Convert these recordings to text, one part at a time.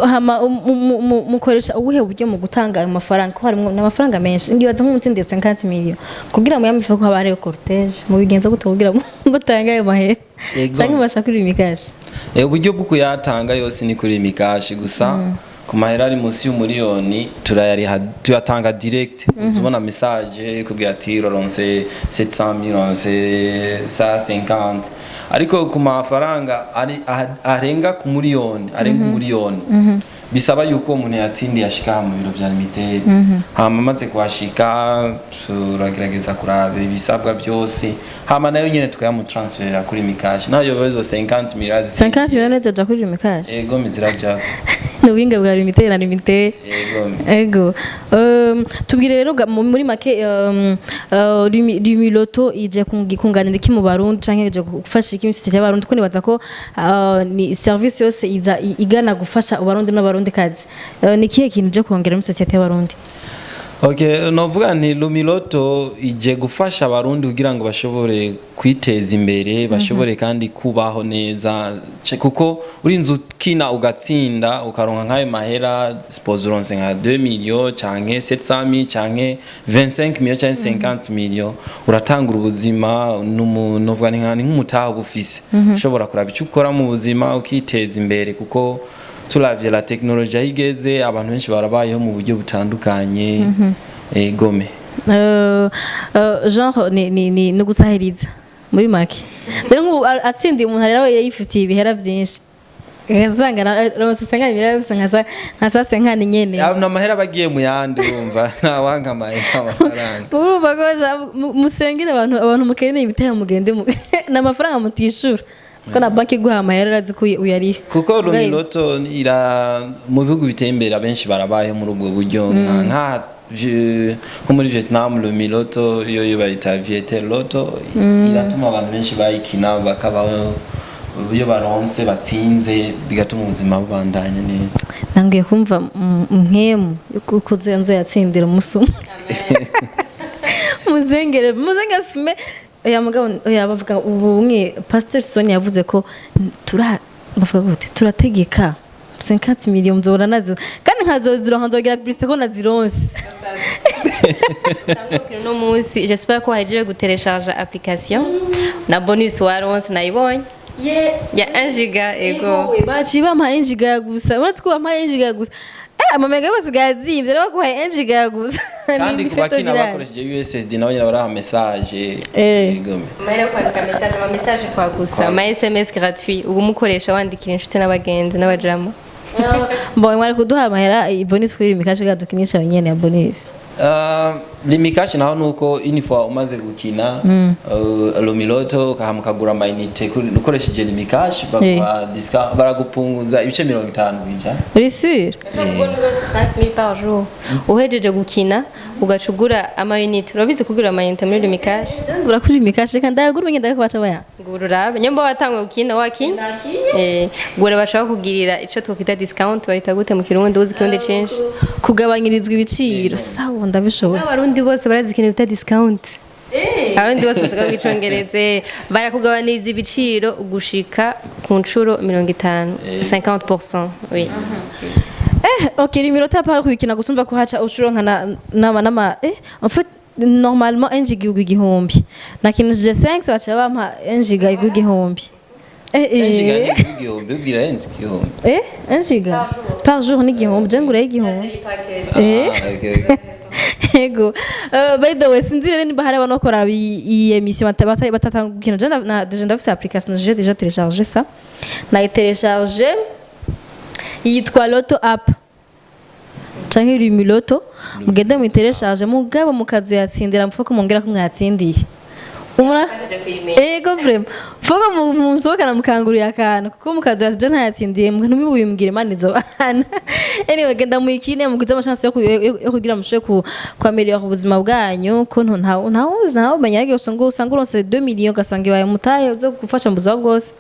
Hama mukoresha ubuhe buryo mu gutanga ayo mafaranga, ko harimo n'amafaranga menshi? Ngibaza nk'umutsindiye 50 millions, kugira ngo ko haba hariho cortège, mubigenza gute kugira ngo mutange ayo mahera? Ego. Canke mubasha kuri Lumicash? Uburyo bwo kuyatanga yose ni kuri Lumicash gusa. Ku mahera ari munsi y'umuriyoni turayariha, tuyatanga direct. Uzubona message kubwira ati uronse 700, uronse 150. Ariko ku mafaranga ari arenga ku muriyoni, arenga umuriyoni, bisaba yuko uwo muntu yatsindiye ashika mu biro vya Lumitel. Hama amaze kuhashika, turagerageza kuraba ibisabwa byose, hama nayo nyene tukayamutransferera kuri Lumicash, nayo yoba izo 50 millions. 50 millions zija kuri Lumicash? Ego, zirajako. Ni ubuhinga bwa Lumitel na Lumitel. Ego. Ego. Tubwire rero muri make, Lumiloto ije kunganira iki mu Barundi, canke ije gufasha iki mu y'Abarundi? Ko nibaza ko ni service yose iza igana gufasha Abarundi n'Abarundi kazi. Ni kihe kintu ije kongera muri société y'Abarundi? Okay, novuga nti Lumiloto ije gufasha Abarundi kugira ngo bashobore kwiteza imbere, bashobore kandi kubaho neza. Kuko urinze ukina ugatsinda, ukaronka nk'ayo mahera, suppose uronse nka 2 millions canke 700 mille canke 25 millions canke 50 millions, uratangura ubuzima. Novuga ni nk'umutahe uba ufise, ushobora kuraba icyo ukora mu buzima, ukiteza imbere, kuko turavye la technologie aho igeze, abantu benshi barabayeho mu buryo butandukanye. Gome. Genre ni gusahiriza muri make. Rero nk'ubu atsindiye umuntu rero yifitiye ibihera byinshi, ugasanga ronse sengani ibihera bisa nka sa senkani nyene. Ya, n'amahera bagiye mu yandi, urumva ntawanga amahera, amafaranga. Urumva ko musengere abantu mukeneye ibitaro, mugende ni amafaranga mutishura, kuko na banki iguha amahera urazi ko uyariha. Kuko Lumiloto ira mu bihugu biteye imbere, abenshi barabayeho muri ubwo buryo, nko muri Vietnam. Lumiloto yo bayita Viettel Lotto, iratuma abantu benshi bayikina bakabaho iyo baronse batsinze, bigatuma ubuzima bubandanya neza. Nangiye kumva mpemu yuko nzo yatsindira umunsi umwe. Muzengere, muzengere sume. Oya mugabo, oya, bavuga ubumwe. Pastor Sonia yavuze ko tura bavuga gute, turategeka 50 millions nzobora nazo, kandi nkazozironka, nzogira publicité ko nazironse. Uno munsi j'espère ko wahejeje gutélécharger application, na bonus waronse nayibonye ya 1 giga. Ego. Baciye bampa 1 giga gusa. Uretse ko bampaye 1 giga gusa, amamega yose gazimvye, rero baguhaye 1 giga gusa. Kandi Ni ku bakina village. bakoresheje USSD, nabo nyine baraha message. Igome. Amahera yo kwandika message, ama message kwa gusa, ama SMS gratuit uguma ukoresha wandikira inshuti n'abagenzi n'abajama. Mbonye mwari kuduha amahera bonus kuri Lumicash, dukinisha nyene ya bonus. Lumicash naho nuko une fois umaze gukina Lumiloto, ukahama ukagura amayinite ukoresheje Lumicash, baguha discount, baragupunguza ibice 50%. Uri sûr? 5000 par jour. Uhejeje gukina ugaca ugura amayinite. Urabizi kugura amayinite muri Lumicash? Ngura kuri Lumicash, reka ndayagura umenye ndako baca baya. Gura urabe nyamba watanguye gukina, wakinye. Gura, bashaka kugirira ico twokwita discount, bahita gute mu Kirundi? Uzi Kirundi cinshi. Kugabanyirizwa ibiciro, sawa, ndabishoboye. Abarundi bose barazi ikintu bita discount. Abarundi bose basigaye bw'icongereze, barakugabaniriza ibiciro gushika ku nshuro 50, 50%, oui. Ok, Lumiloto apa kuyikina gusa, umva ko haca ucuronka na nama nama. En fait, normalement 1 giga igurwa 1000, nakinishije 5, baca bampa 1 giga igurwa 1000. 1 giga ni 1000, ubwira yenze 1000. 1 giga par jour ni 1000, je ngura 1000. Ah, okay. Ego. By the way, sinzi rero niba hari abantu bakora iyi émission batatanga gukina. Je déjà ndafise application, j'ai déjà téléchargé ça, nayitéléchargé, yitwa Lotto app canke Lumiloto. Mugende muyitélécharge, mugabo mukazoyatsindira mupfa ko mwongera ko mwatsindiye. Umura ego, vraiment fogo musohokana mukangurira akantu, kuko mukazoya ntayatsindiye ntimubimbwire. Imana izobana. Anyway, genda muyikine, mugize amachance yo kugira mushobore kwameliora ubuzima bwanyu, ko ntawuzi, ntawumenya, ariko usanga uronse 2 millions, ugasanga ibaye mutahe uzo gufasha mu buzima bwose.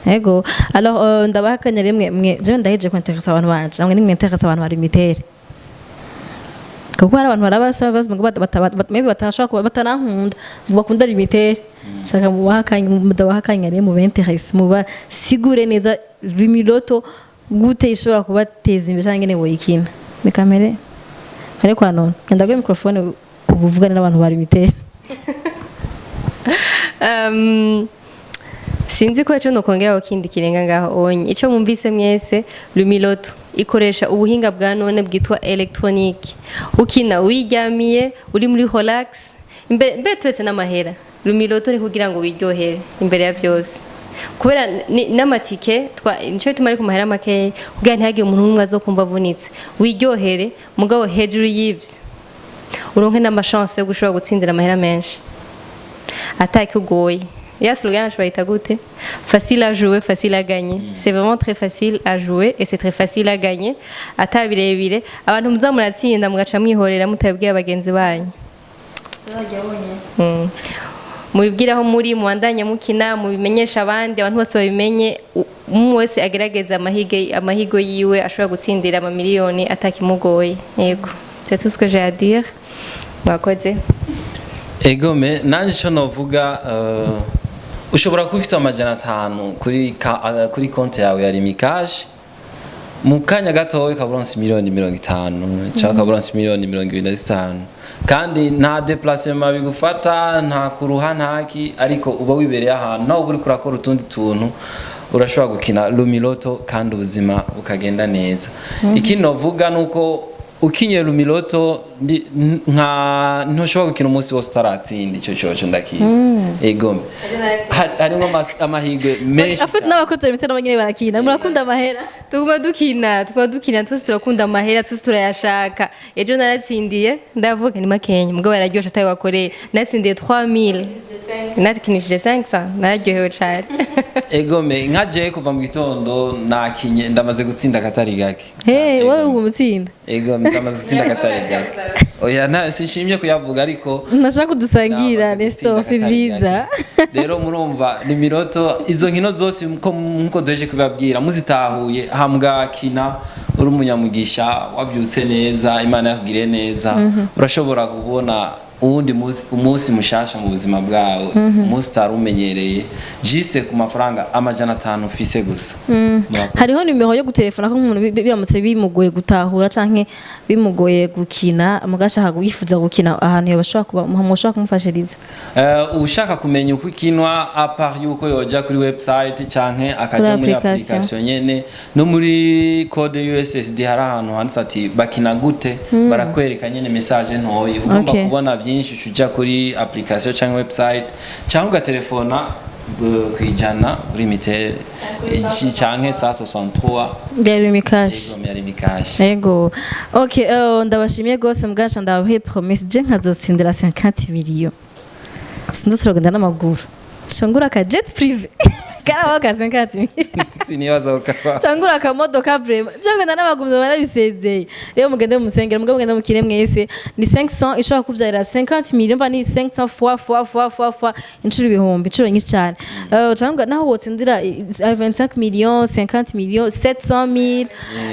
Ego. Alors, ndabaha akanya rimwe mwe, jewe ndaheje kwinteresa abantu banje, namwe nimwe interesa abantu bari mitere, kuko hari abantu barabasaba ibibazo ngo maybe batashobora kuba batanankunda, bakunda Lumitel. Shaka mubaha akanya, mudabaha akanya rero mubenterese, mubasigure neza Lumiloto. Gute ishobora kubateza imbere cyangwa ingene boyikina? Reka mpere kwa none, genda guhe microphone ubuvugane n'abantu ba Lumitel. Sinzi ko ico nokongeraho kindi kirenga ngaho onye ico mwumvise mwese. Lumiloto ikoresha ubuhinga bwa none bwitwa électronique. Ukina wiryamiye, uri muri relax, mbe twese n'amahera. Lumiloto ni kugira ngo wiryohere imbere ya byose, kubera n'amatike nico gituma ari ku mahera makeya, kugira ntihagire umuntu n'umwe azokumva avunitse. Wiryohere, mugabo hejuru y'ivyo uronke n'amachance yo gushobora gutsindira amahera menshi atakikugoye. Ya slogan yacu bayita gute? Facile à jouer, facile à gagner. C'est vraiment très facile à jouer et c'est très facile à gagner. Ata birebire, abantu muza muratsinda mugaca mwihorera mutabwiye abagenzi banyu. Mubibwire aho muri, mubandanye mukina, mubimenyesha abandi, abantu bose babimenye. Umwe wese agerageza amahigo yiwe, ashobora gutsindira amamiliyoni atakimugoye. Yego, c'est tout ce que j'ai à dire. Mwakoze. Egome, nanjye icyo novuga, ushobora kuba ufise 500 kuri konti yawe ya Lumicash, mu kanya gatoya ukaba uronse miliyoni 50 cyangwa ukaba uronse miliyoni 25, kandi nta déplacement bigufata, nta kuruha, ntaki, ariko uba wibereye ahantu nawe uba uriko urakora utundi tuntu, urashobora gukina Lumiloto kandi ubuzima bukagenda neza. Ikindi novuga ni uko ukinye Lumiloto nka ntushobora gukina umunsi wose utaratsinda. Icyo cyoco ndakizi. Egome, harimo amahirwe menshi. Afite n'abakozi ba nabo nyine barakina, murakunda amahera. Tuguma dukina, twese turakunda amahera, twese turayashaka. Ejo naratsindiye, ndavuga ni makenya, mugabo araryoshe atayo wakoreye. Natsindiye 3000, nakinishije 500, nararyohewe cane. Egome, nka jewe kuva mu gitondo nakinye, ndamaze gutsinda akatari gake. Hey, wowe ugumutsinda? Egome, ndamaze gutsinda akatari gake. Oya, nta sinshimye kuyavuga, ariko ntashaka kudusangira. ndamaze Nestor, gutsinda si akatari vyiza. gake. Rero murumva Lumiloto, izo nkino zose nkuko duheje kubabwira, muzitahuye, hambwakina uri umunyamugisha, wabyutse neza, Imana yakugiriye neza, urashobora kubona uwundi munsi, umunsi mushasha mu buzima bwawe, umunsi utari umenyereye, juste ku mafaranga 500 ufise gusa. Murakoze. Hariho nimero yo gutelefona ko umuntu biramutse bimugoye gutahura canke bimugoye gukina, mugashaka yifuza gukina, ahantu bashobora kuba mushobora kumufashiriza? Ushaka kumenya uko ikinwa, à part yuko yoja kuri website canke akaja Kuri muri application. application nyene, no muri code USSD hari ahantu handitse ati "bakina gute", barakwereka nyene message ntoyi. Ugomba kubona byinshi, uca kuri application canke website, cyangwa ugatelefona kwijana kuri Lumitel canke 163. Ya Lumicash. Ego, ya Lumicash. Ego, okay, ndabashimiye gose. Mugasha ndabahe promesse, je nkazotsindira 50 millions, sinzosubira kugenda n'amaguru, cangura ka jet privé karabaho ka 50 millions. Sinibaza ko kaba. Cangura akamodoka vraiment, cangura n'amaguru, barabisezeye. Rero mugende musengera, mugende, mugende mukire mwese. Ni 500 ishobora kuvyarira 50 millions, mba ni 500 fois fois fois fois fois, inshuro ibihumbi, inshuro nyinshi cyane. Cangwa naho wotsindira 25 millions, 50 millions, 700 mille,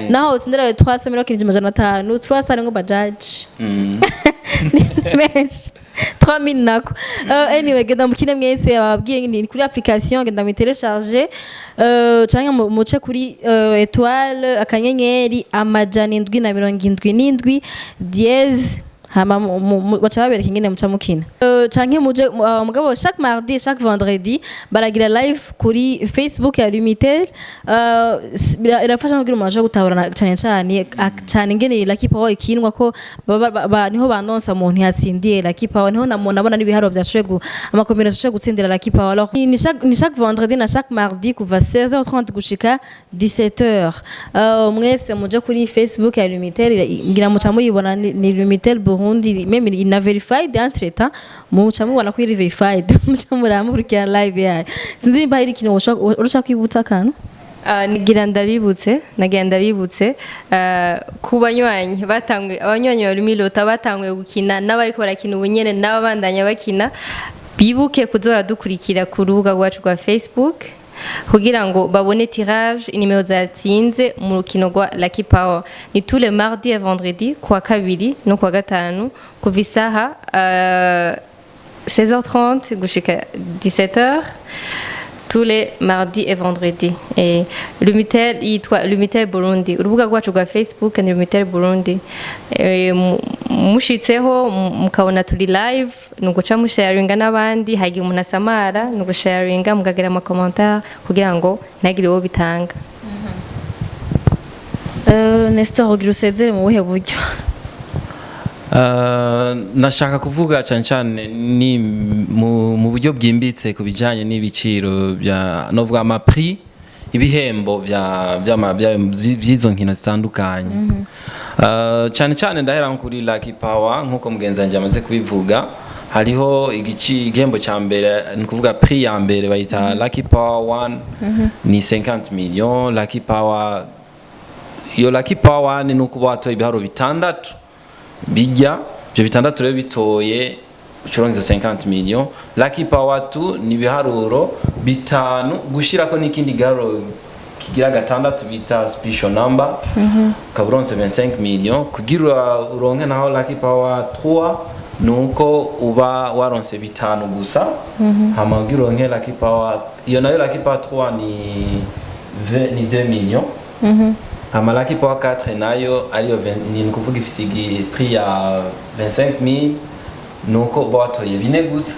naho wotsindira 300 millions, kinji 500, 300 ngo bajaji ni menshi, 3000 nako. Anyway, genda mukine mwese. Ababwiye ni kuri application, genda mutélécharger, canke muce kuri étoile *777# hama baca babereka ingene muca mukina. Canke muje mugabo chaque mardi, chaque vendredi baragira live kuri Facebook ya Lumitel. Irafasha kugira umuntu ashobore gutahura cane cane cane ingene Lucky Power ikinwa, ko niho banonsa umuntu yatsindiye Lucky Power, niho namuntu abona n'ibiharuro vyashoboye amakombinaison ashoboye gutsindira Lucky Power. Alors ni chaque vendredi na chaque mardi kuva 16h30 gushika 17h. Mwese muje kuri Facebook ya Lumitel, ngira muca muyibona, ni Lumitel Burundi, même ina verified entre temps, muca mubona ko iri verified, muca muramukurikira live yayo. Sinzi nimba hari ikintu urashaka kwibutsa akantu. Nagira ndabibutse, ku banywanyi batanguye, abanywanyi ba Lumilota batanguye gukina, n'abariko barakina ubu nyene, n'ababandanya bakina, bibuke kuza baradukurikira ku rubuga rwacu rwa Facebook kugira ngo babone tirage inimero zatsinze mu rukino rwa Lucky Power. Ni tous les mardis et vendredi, kuwa kabiri no kuwa gatanu, kuva isaha 16h30 gushika 17h. Tous les mardis et vendredis. Et Lumitel yitwa Lumitel Burundi. Urubuga rwacu rwa Facebook ni Lumitel Burundi. Mushitseho mukabona turi live, ni uguca musharinga n'abandi. Hagiye umuntu asamara, ni ugusharinga mukagira ama commentaire kugira ngo ntagire uwo bitanga. Nestor, ugira usezere mu buhe buryo? Nashaka kuvuga cyane cyane ni mu buryo bwimbitse ku bijyanye n'ibiciro bya, novuga ama prix, ibihembo bya by'izo nkino zitandukanye. Cyane cyane ndahera nko kuri Lucky Power. Nk'uko mugenzi wanjye amaze kubivuga, hariho igihembo cya mbere, ni ukuvuga prix ya mbere bayita Lucky Power 1, ni 50 millions. Lucky Power, iyo Lucky Power 1 ni ukuba watoye ibiharuro bitandatu bijya, ibyo bitandatu rero bitoye ucuronka izo 50 millions. Lucky Power 2 ni ibiharuro bitanu gushirako n'ikindi giharuro kigira gatandatu bita special number, ukaba uronse 25 millions. Kugira uronke naho Lucky Power 3 nuko uba waronse bitanu gusa. Hama kugira uronke Lucky Power, iyo nayo Lucky Power 3 ni 20, ni 2 millions. Hama Lucky Power 4 nayo ariyo ni ukuvuga ifise prix ya 25,000, nuko uba watoye bine gusa.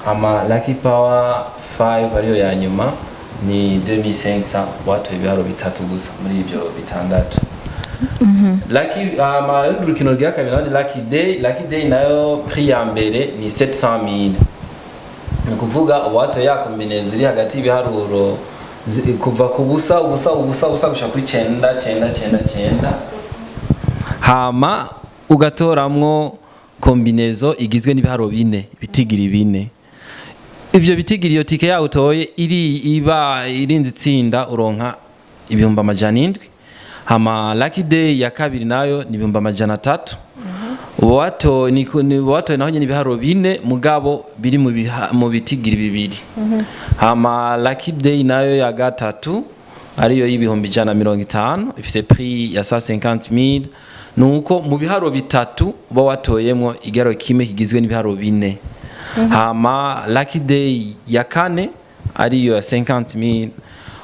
Hama Lucky Power 5 ariyo ya nyuma ni 2500, watoye ibiharuro bitatu gusa muri ibyo bitandatu. Lucky, hama urukino rwa kabiri naho ni Lucky Day. Lucky Day nayo prix ya mbere ni 700,000, ni ukuvuga uwatoye ya combinaison iri hagati y'ibiharuro kuva ku busa, ubusa, ubusa, ubusa gushika kuri cenda, cenda, cenda, cenda, hama ugatoramwo combinaison igizwe n'ibiharuro bine, ibitigiri bine. Ivyo bitigiri, iyo tike yawe utoye iri iba irinze itsinda, uronka 700,000. Hama Lucky Day ya kabiri nayo ni 300,000. Uba watoye uba watoye naho nyene ibiharuro bine, mugabo biri mu bitigiri bibiri. Hama Lucky Day nayo ya gatatu ariyo y'150,000, ifise prix ya 150,000, nuko mu biharuro bitatu uba watoyemwo igiharuro kimwe kigizwe n'ibiharuro bine. Hama Lucky Day ya kane ariyo ya 50,000,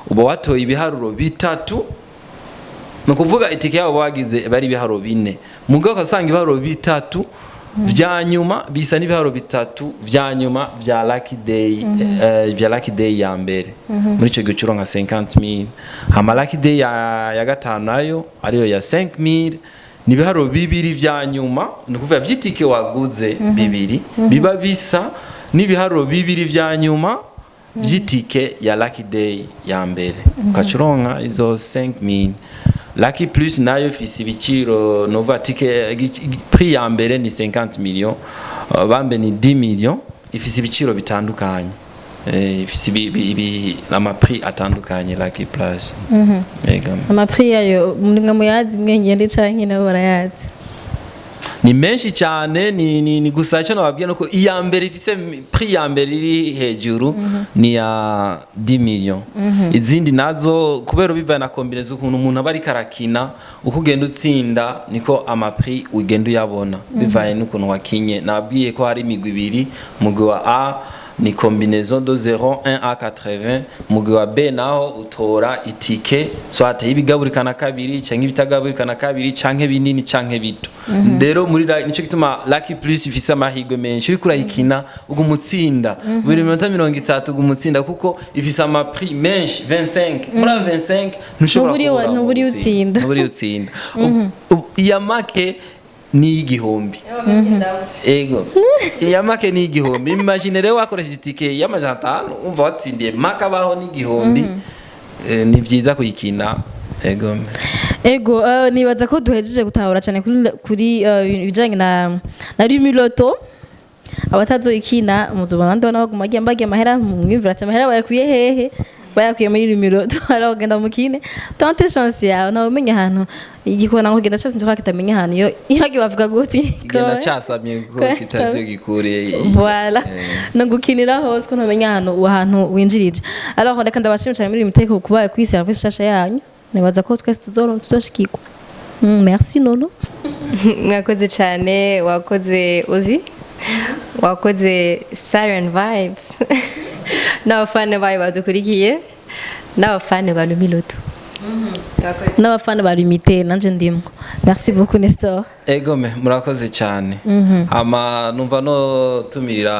uba watoye ibiharuro bitatu, ni ukuvuga itike yabo bagize bari ibiharuro bine, mugabo ugasanga ibiharuro bitatu vya nyuma bisa n'ibiharuro bitatu vya nyuma vya Lucky Day, vya Lucky Day ya mbere. Muri ico gihe ucuronka 50,000. Hama Lucky Day ya gatanu nayo ariyo ya 5000, ni ibiharuro bibiri vya nyuma, ni ukuvuga vy'itike waguze bibiri biba bisa n'ibiharuro bibiri vya nyuma vy'itike ya Lucky Day ya mbere, ukaca uronka izo 5000. Lucky Plus nayo ifise ibiciro, nova tike prix ya mbere ni 50 millions, bambe ni 10 millions. Ifise ibiciro bitandukanye, ifise ama prix atandukanye Lucky Plus. Ega. Ama prix yayo mwe muyazi mwenyene canke nabo barayazi? Ni menshi cyane. Ni gusa icyo nababwiye nuko iya mbere ifise prix ya mbere iri hejuru ni ya 10 millions. Izindi nazo kubera bivana na combinaison, ukuntu umuntu aba ariko arakina, uko ugenda utsinda niko ama prix ugenda uyabona, bivanye n'ukuntu wakinye. Nababwiye ko hari imigwi ibiri: umugwi wa A ni combinaison de 0 1 à 80, umugwi wa B naho utora itike soit y'ibigaburikana kabiri canke ibitagaburikana kabiri canke binini canke bito. Rero muri nico gituma Lucky Plus ifise amahirwe menshi. Uriko urayikina uguma utsinda buri minota 30, uguma utsinda kuko ifise ama prix menshi, 25. Muri ayo 25 ntushobora kubura Ntuburi utsinda. Ntuburi utsinda. Iya make ni igihumbi. Ego, iya make ni igihumbi. Imagine rero wakoresheje itike y'500, umva watsindiye make abaho n'igihumbi. Ni vyiza kuyikina. Ego. Ego, nibaza ko duhejeje gutahura cyane kuri ibijanye na Lumiloto. Abatazoyikina muzobona abandi bana baguma bagiye bagiye amahera, mwumvira ati amahera bayakuye hehe? Bayakuye muri Lumiloto. Alors genda mukine, tente chance yawe, nawe umenya ahantu igikona ngo genda cyose nshaka kitamenya ahantu iyo iyo bavuga guti. Genda casamye kuko kitazi iyo gikuriye. Voilà, no gukinira hose ko ntamenya ahantu winjirije. Alors reka ndabashimira cyane muri miteko kuba kuri service shasha yanyu. Nibaza ko twese tuzoshikirwa. Merci Nono. Mwakoze cyane. Wakoze uzi, wakoze Siren Vibes. N'abafana bayo badukurikiye, n'abafana ba Lumiloto. N'abafana ba Lumite, nanje ndimwo. Merci beaucoup, Nestor. Egome, murakoze cyane. Ama numva no tumirira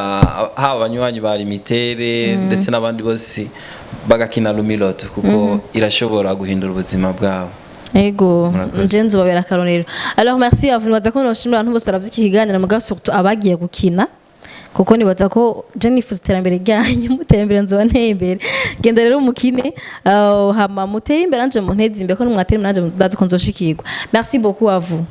haba abanywanyi ba Limitere ndetse n'abandi bose bagakina Lumiloto, kuko irashobora guhindura ubuzima bwabo. Ego. Murakoze. Nje nzobabera akarorero. Alors, merci à vous. Nibaza ko noshimira abantu bose baravye iki kiganiro, mugabo surtout abagiye gukina, kuko nibaza ko je nifuza iterambere ryanyu. Muteye imbere, nzoba nteye imbere. Genda rero mukine, hama mutere imbere, anje munteze imbere, ko nimwatera imbere nanje ndazi ko nzoshikirwa. Merci beaucoup à vous.